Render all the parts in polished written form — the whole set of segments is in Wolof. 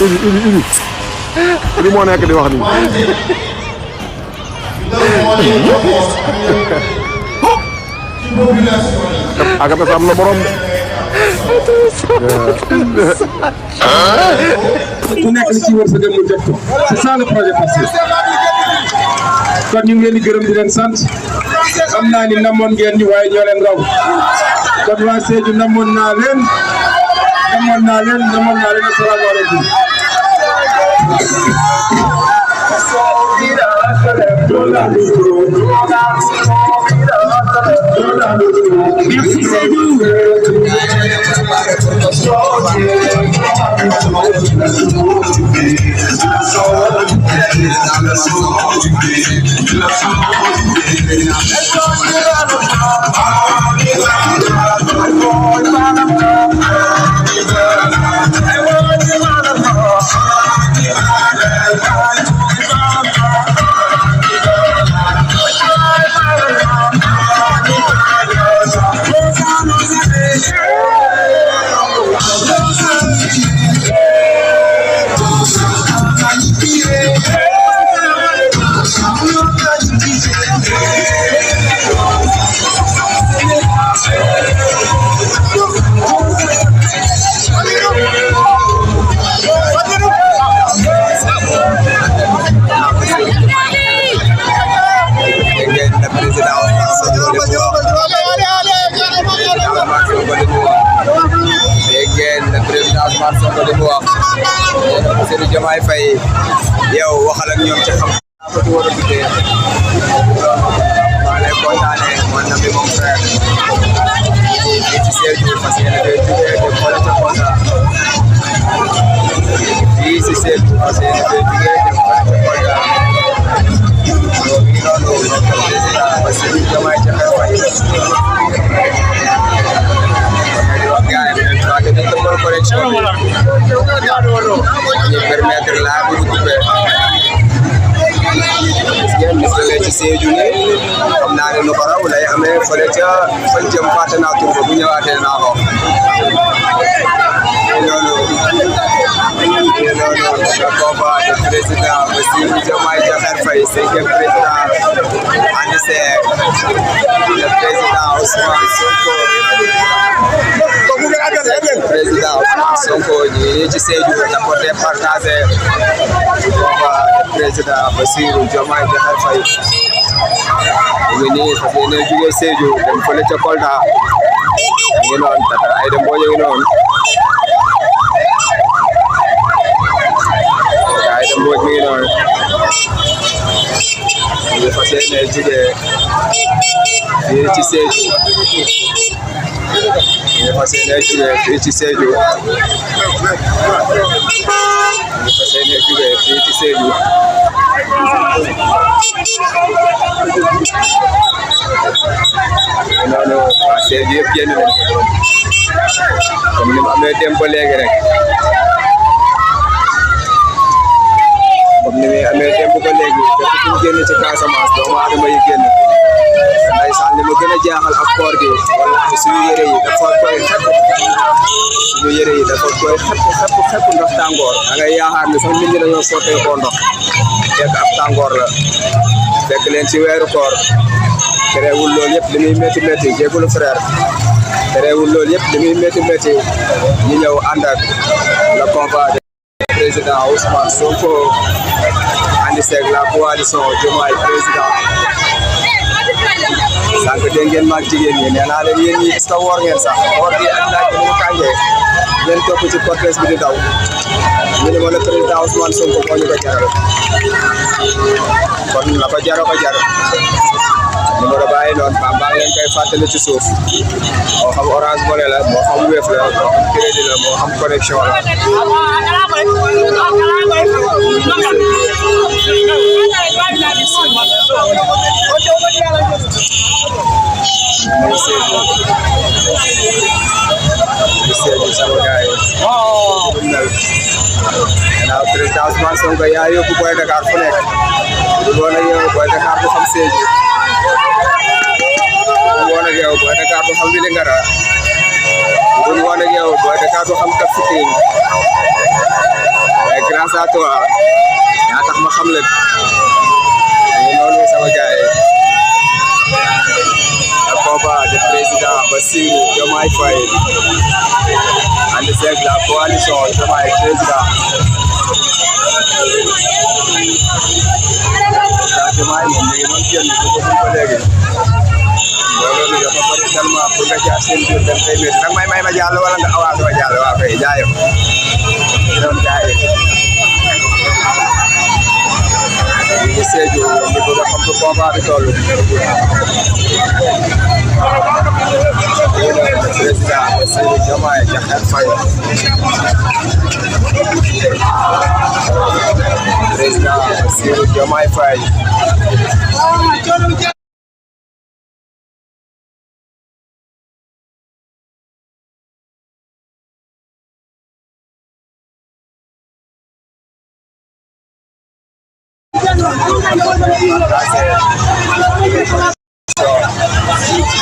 Idi moo nekk di wax nii. Agatha am na borom. ku nekk li ci wërsëgam mu jot ko c'est ça le projet Pastef kon ñu ngi leen di gërëm di leen sant xam naa ni namoon ngeen ñu waaye ñoo leen raw kon waa Sédhiou namoon naa leen asalaamaaleykum. Merci Sédhiou. Bassirou Diomaye Faye yow waxal ak ñoom ci xam ko ci war a tuddee maa lay kontaane man na bi mon frère ci Sédhiou parce que dafay jugee de xoole ca Kolda fii si Sédhiou parce que dafay jugee de xoole ca Kolda loolu président Bassirou Diomaye Faye correction ñu permettre la bu couper gis ci Sédhiou ni xam naa ne lu ko raw lay amee fële ca fan jëm fàtte naa tur bu ñëwaatee naa ko loolu le combat de président Bassirou Diomaye Faye cinquième président ANICER le président Ousmane Sonko président Ousmane Sonko ñi ci Sédhiou da ko départagé combat de président Bassirou Diomaye Faye ñu ni fas yéene jóge Sédhiou dem fële ca Kolda ngi noonu Tata Aïda Mbodj ngi noonu Aïda Mbodj mi ngi noonu ñu fas yéene jóge fii ci Sédhiou ñu fas yéene jóge fii ci Sédhiou ñu fas yéene jóge fii ci Sédhiou noonu waa Sédhiou yëpp génn nañ comme ni mu amee dem ba léegi rek comme ni muy amee dem ba léegi fépp fu mu génn ci Casamance doomu aadama yi génn ndeysaan li ma gën a jaaxal ak koor gi wallaahi suñu yére yi dafa koy xepp xepp ndox tàngoor da ngay yaakaar ni sax nit ñi dañoo sottee koo ndox fekk ab tàngoor la fekk leen ci weeru koor terewul loolu yëpp li muy métti métti jégalu frère terewul loolu yëpp li muy métti métti ñu ñëw ànd ak le combat de président Ousmane Sonko ànd seeg la coalition Diomaye président sànq dégg ngeen maag jigéen ñi nee naa leen yéen ñi est-ce que woor ngeen sax woor gi ak naaj bi ni mu tàngee ngeen topp ci cortège bi di daw ñu ne ma le président Ousmane Sonko moo ñu ko jaral kon na ko jaro ko jar numéro bàyyi noonu maa ngi leen koy fàttali ci suuf moo xam Orange Money la moo xam Wave la moo xam crédit la moo xam connexion la Now président Ousmane Sonko yaa yóbbu Boy Dakar fu nekk woon ak yow Boy Dakar bu xam Sédhiou woon ak yow Boy Dakar bu xam Vélingara woon ak yow Boy Dakar bu xam Cap Skirring waaye toi yaa tax ma xam leen noonu sama gars yi le combat du président Bassirou Diomaye Faye ànd seeg la coalition Diomaye président Diomaye moom mi ngi doon génn ba léegi loolu mi dafa bëri tellement pour nga jaar seen biir dem tey nag may ma jàll wala nga avancé ma jàll waa kay jaayam doon jaay ñu Sédhiou ñu bëgg a xam fu combat bi toll président Bassirou Diomaye Diakhar Faye président Bassirou Diomaye Faye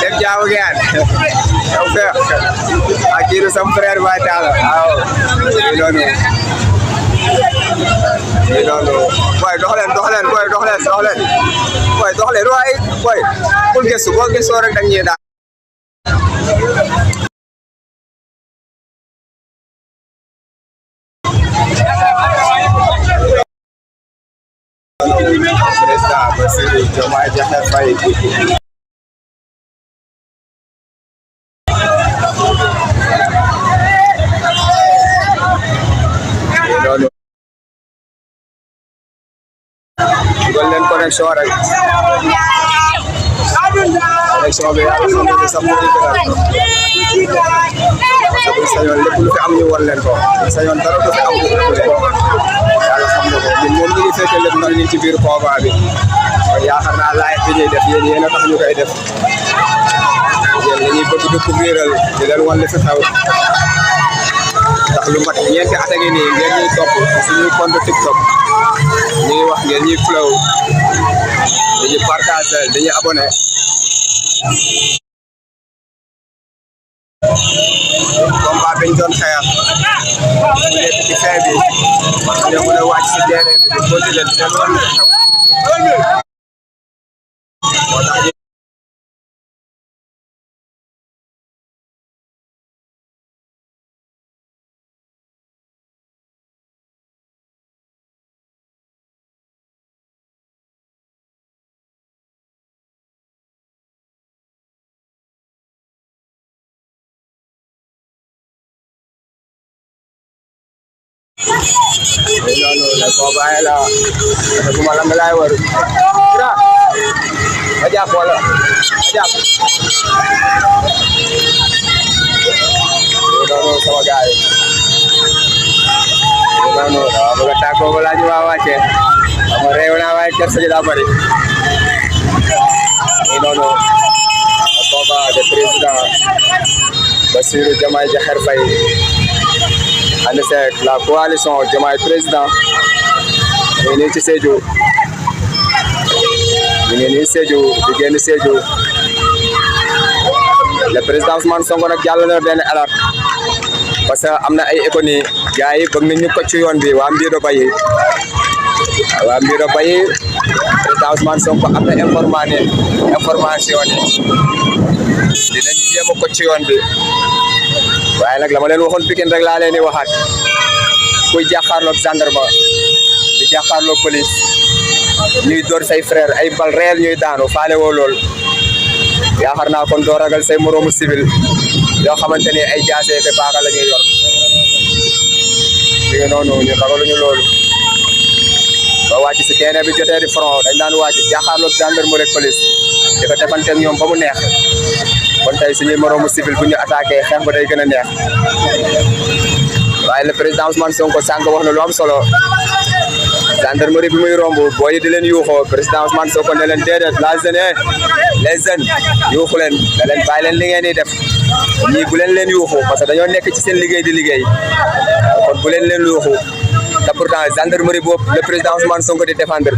Dem jauh kan? Oke. Akhirnya sampai baca lah. Boy, dohlen. Boy, pun kesu orang tanya dah. Président Bassirou Diomaye Diakhar Faye dugal leen connexion rek connexion bi yàlla xam ne sax mu ngi gënal bu sañoon lépp lu fi am ñu war leen ko sañoon dara du fi am ñu leen yàlla xam ne ko ñun moom ñu ngi fekk lépp nag ñu ci biir combat bi kon yaakaar naa laaj bi ñuy def yéen a tax ñu koy def yéen dañuy bëgg découvriral di leen wan li fi xew ndax lu mat ñeenti at a ngi nii ngeen ñuy topp suñu compte TikTok ñu ngi wax ngeen ñuy flow dañuy partager dañuy abonné combat biñ doon xeex mu nekk ci fin bi ñu mën a wàcc si terrain bi di continuer di leen wan moo tax la combat la ko malam lay waru kira aja bola aja sama gaay no ba ta ko la ñu wa wacce am rew na way kër sa da bari no combat de président Bassirou Diomaye Diakhar Faye ànd seeg la coalition Diomaye président ñu ngi ci Sédhiou ñu ngi nii Sédhiou di génn Sédhiou le président Ousmane Sonko nag jàll na benn alerte parce que am na ay économies gars yi bëgg nañ ñu ko ci yoon bi waa Mbiro Bayi président Ousmane Sonko am na information ni dinañ jéem a ko ci yoon bi waaye nag la ma leen waxoon Pikine rek laa leen di waxaat kuy jàkkaarloog gendarme di jàkkaarloog police ñuy door say frère ay bal réel ñuy daanu faale woo lool yaakaar naa kon doo ragal say moroomu civil yoo xamante ni ay jaasee te paaka la ñuy yor li nga noonu ñu ragaluñu loolu ba wàcc si terrain bi jotee di front dañ daan wàcc jàkkaarloog gendarmerie ak police di ko defanteeg ñoom ba mu neex kon tey suñuy moroomu civil bu ñu attaqué xeex ba day gën a neex waaye le président Ousmane Sonko sànq wax na lu am solo gendarmerie bi muy romb booy di leen yuuxoo président Ousmane Sonko ne leen déedéet les jeunes yuuxu leen da leen bàyyi leen li ngeen di def ñii bu leen yuuxu parce que dañoo nekk ci seen liggéey di liggéey kon bu leen yuuxu te pourtant gendarmerie boobu le président Ousmane Sonko di défendre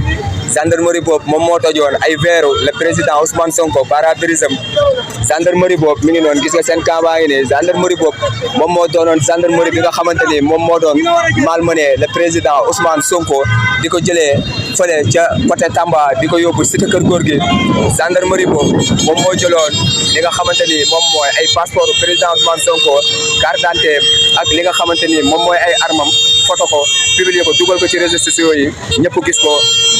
gendarmerie boobu moom moo tojoon ay veeru le président Ousmane Sonko pare-brisam gendarmerie boobu mi ngi noonu gis nga seen camp baa ngi nii gendarmerie boobu moom moo doonoon gendarmerie bi nga xamante ni moom moo doon malmené le président Ousmane Sonko di ko jëlee fële ca côté Tamba di ko yóbbu cité Kër Gorgui gendarmerie boobu moom moo jëloon li nga xamante ni moom mooy ay passeport président Ousmane Sonko carte d'identité ak li nga xamante ni moom mooy ay armam photo ko publier ko dugal ko ci réseaux sociaux yi ñëpp gis ko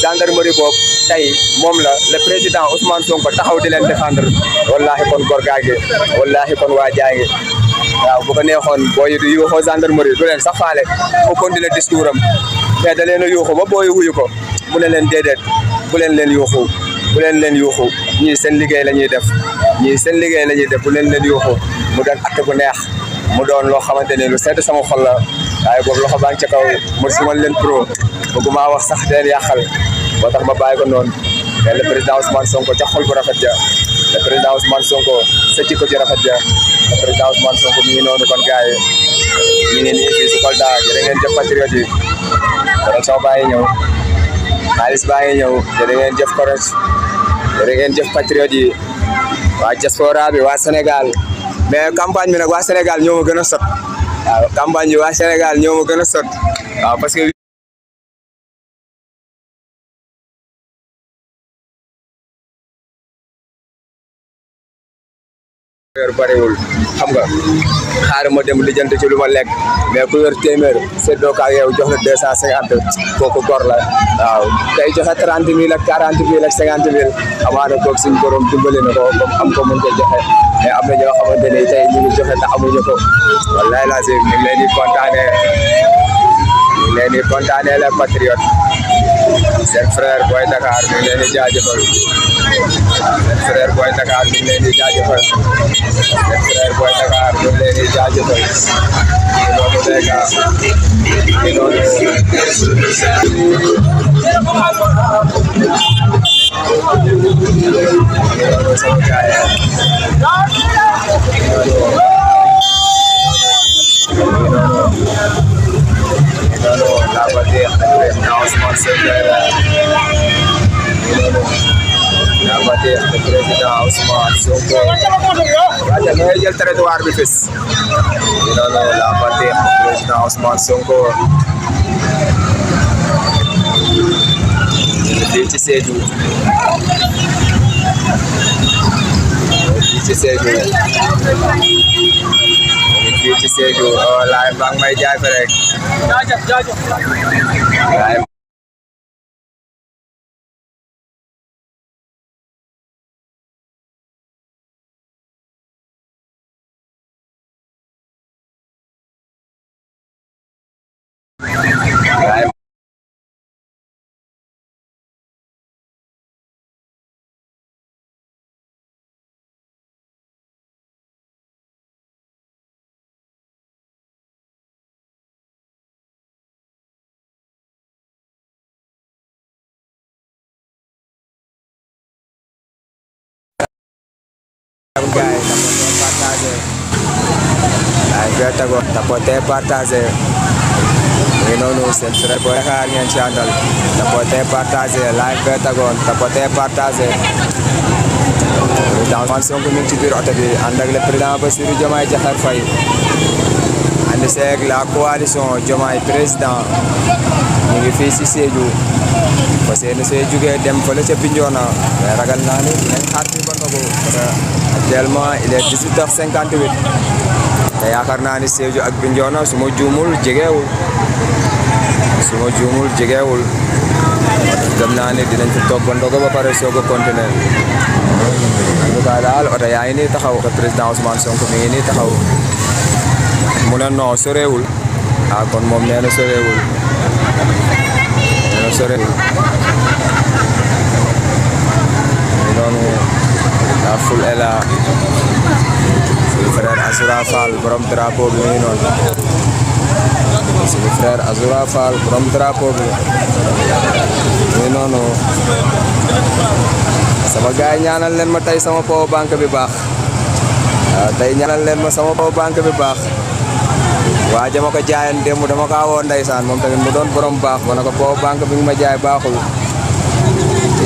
gendarmerie boobu tey moom la le président Ousmane Sonko taxaw di leen défendre wallahi kon góor gaa ngi wallahi kon waa jaa ngi waaw bu ko neexoon booy du yuuxoo gendarmerie du leen sax faale mu continuer discours am mais da leen a yuuxu ba booy wuyu ko mu ne leen déedéet bu leen yuuxu bu leen yuuxu ñii seen liggéey la ñuy def ñii seen liggéey la ñuy def bu leen yuuxu mu doon acte bu neex mu doon loo xamante ni lu sedd sama xol la waaye boobu loxo baa ngi ca kaw mu simal leen pro bëgguma wax sax den yàqal moo tax ma bàyyi ko noonu mais le président Ousmane Sonko ca xol bu rafet ja le président Ousmane Sonko sa jikko ji rafet ja le président Ousmane Sonko mi ngi noonu kon gars yi ñu ngi nii fii si Kolda jërë ngeen jëf patriote yi connexion baa ngi ñëw xaalis baa ngi ñëw jërë ngeen jëf jërë ngeen jëf patriote yi waa diaspora bi waa Sénégal mais campagne bi nag waa Sénégal ñoo ma gën a sot waaw campagne bi waa Sénégal ñoo ma gën a sot waaw parce que bariwul xam nga xaaral ma dem lijjanti ci lu ma lekk mais ku yor téeméer seddoo ko ak yow jox la 250 kooku gor la waaw tey joxe 30 000 ak 40 000 ak 50 000 amaana koog suñu borom dimbali na ko ba am ko mën ko joxe mais am na ñoo xamante ne tey ñu ngi joxe te amuñu ko wallahi lazim ñu ngi leen di kontaanee ñu ngi leen di kontaanee les patriotes seen frère Boy Dakar ñu ngi leen di jaajëfal seen frère Boy Dakar ñu ngi leen di jaajëfal seen frère Boy Dakar ñu ngi leen di jaajëfal loolu léegi loolu sama gaay la batterie président Ousmane Sonko la batterie président Ousmane Sonko waaye ngay jël territoire bi fis la batterie président Ousmane Sonko fii ci Sédhiou fii ci Sédhiou laay baa ngi may jaay rek tapoter partager mais noonu seen frère Boy Dakar ngeen ci àndal tapoter partager live Pentagon tapoter partager président Ousmane Sonko mi ngi ci biir oto bi ànd ak le président Bassirou Diomaye Diakhar Faye ànd seeg la coalition Diomaye président ñu ngi fii si Sédhiou parce que see jugee dem fële ca Bignona mais ragal naa ni dinañ xaar fii ba ndogu parce que actuellement il est 18h58 te yaakaar naa ni Sédhiou ak Bignona su ma juumul jegeewul gëm naa ni dinañ fi toog ba ndogu ba pare soog a continuer en tout cas daal oto yaa ngi nii taxaw président Ousmane Sonko mi ngi nii taxaw mu ne non sorewul kon moom nee na sorewul noonu la foule est là suñu frère Azoura Fall borom drapeau bi mi noonu suñu frère Azoura Fall borom drapeau bi mi noonu sama gaay ñaanal leen ma tey sama power bank bi baax tey ñaanal leen ma sama power bank bi baax waa jama ko jaayan démb dama kaa woo ndeysaan moom tamit mu doon borom baax ma ne ko power bank bi nga ma jaay baaxul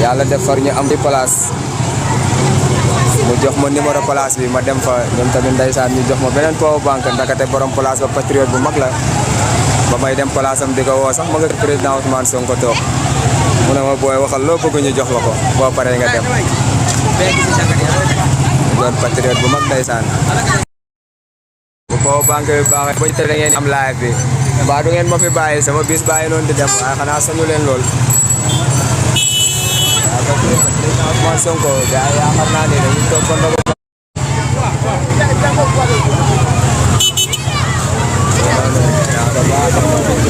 yàlla def far ñu am di place mu jox ma numéro place bi ma dem fa ñoom tamit ndeysaan ñu jox ma beneen power bank ndakate borom place ba patriote bu mag la ba may dem place am di ko woo sax ma nga président Ousmane Sonko toog mu ne ma booy waxal loo bëgg ñu jox la ko boo paree nga dem doon patriote bu mag ndeysaan bu power bank bi baaxee ba tey da ngeen am live bi mbaa du ngeen ma fi bàyyi sama bis bàyyi noonu di dem waaye xanaa sañu leen lool Ousmane Sonko gaa yi yaakaar naa ne dañuy toog kon dogo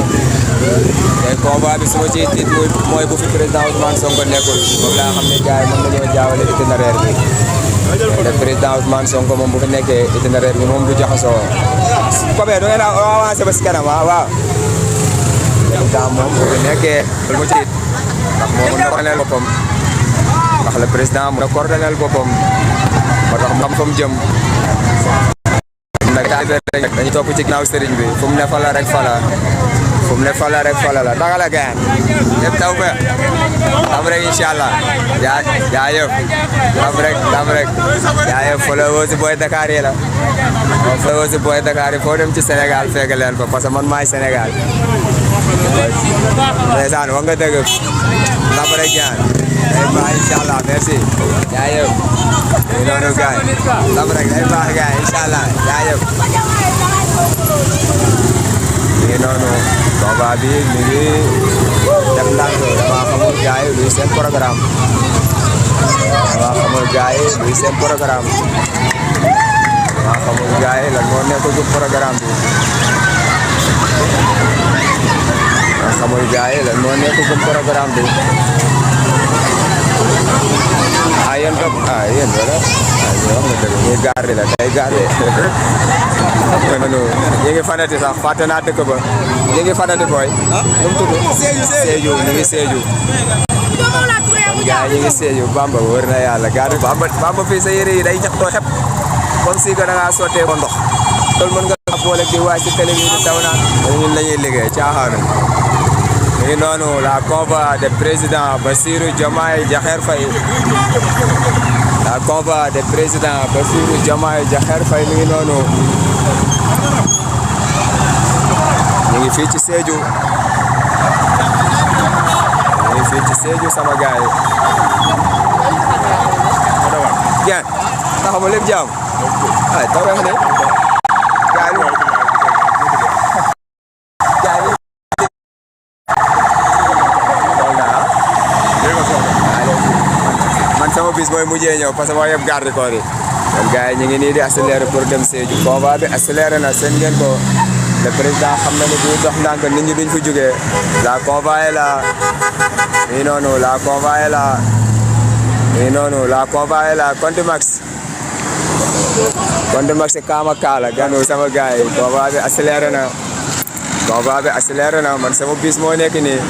tey combat bi suma ci tiit mooy bu fi président Ousmane Sonko nekkul moom laa xam ne gaa yi mën nañoo jaawale itinéraire bi te président Ousmane Sonko moom bu fi nekkee itinéraire bi moom du jaxasoo comme da ngeen a avancé ba si kanam waaw président moom bu fi nekkee lu mu ci ndax moo mën na coordonner boppam ndax le président mën na coordonner boppam moo tax mu xam fa mu jëm nag dañuy topp ci ginnaaw sëriñ bi fu mu ne fa la rek fa la fu mu ne fa la rek fa la danga la gayaan yëpp taw ba am rek incha allah yaa yëpp am rek yaa yëpp followers si booy Dakar yi la followers si booy Dakar yi foo dem ci Sénégal fekk leen fa parce que man maay Sénégal ndeysaan wax nga dëgg ndam rek gaan day baax incha allah merci yaa yëpp ñu noonu gaay ndam rek day baax gaay incha allah yaa yëpp ñu noonu combat bi mi ngi def ndànk dama xamul gaay luy seen programme dama xamul gaay luy seen programme dama xamul gaay lan moo nekk ci programme bi xamul gaay lan moo nekk ci programme bi yéen toog yéen wala wax nga dëgg ñuy garé la day garé ñu ngi fanati sax fàtte naa dëkk ba ñu ngi fanati booy nu mu tudd Sédhiou ñu ngi Sédhiou gaay ñu ngi Sédhiou Bamba wër na yàlla garé Bamba fii sa yére yi day ñax too xep comme si que da ngaa sottee ko ndox loolu mën nga boole di waay si télé bi di daw naan ñun la ñuy liggéey caaxaanu mi ngi noonu la convoi de président Bassirou Diomaye Diakhar Faye la convoi de président Bassirou Diomaye Diakhar Faye mi ngi noonu ñu ngi fii ci Sédhiou ñu ngi fii ci Sédhiou sama gaay bien taxawu lépp jaam ay taw rek ne gaay sama bis mooy mujjee ñëw parce que moo yëpp garde corps yi kon gars yi ñu ngi nii di accélérer pour dem Sédhiou convoi bi accéléré na seen ngeen ko le président xam na ni bu dox ndànk nit ñi duñ fa jógee la convoi est là nii noonu la convoi est là nii noonu la convoi est là Konte Max Kaama Kaala ganu sama gars yi convoi bi accéléré na man sama bis moo nekk nii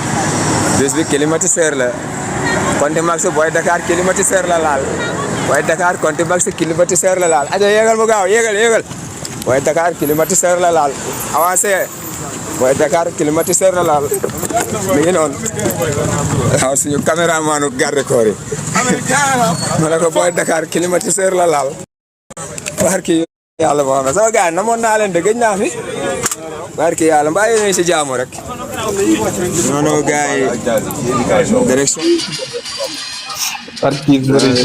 bis bi climatiseur la Konte Max booy Dakar climatiseur la laal booy Dakar Konte Max climatiseur la laal aja yéegal mu gaaw yéegal booy Dakar climatiseur la laal avancé booy Dakar climatiseur la laal mi ngi noonu waaw suñu caméraman garde corps yi ma ne ko booy Dakar climatiseur la laal barki yàlla boo xam ne sama gars namoon naa leen de gëj naa fi barki yàlla mbaa yéen si jaamu rek noonu gars yi direction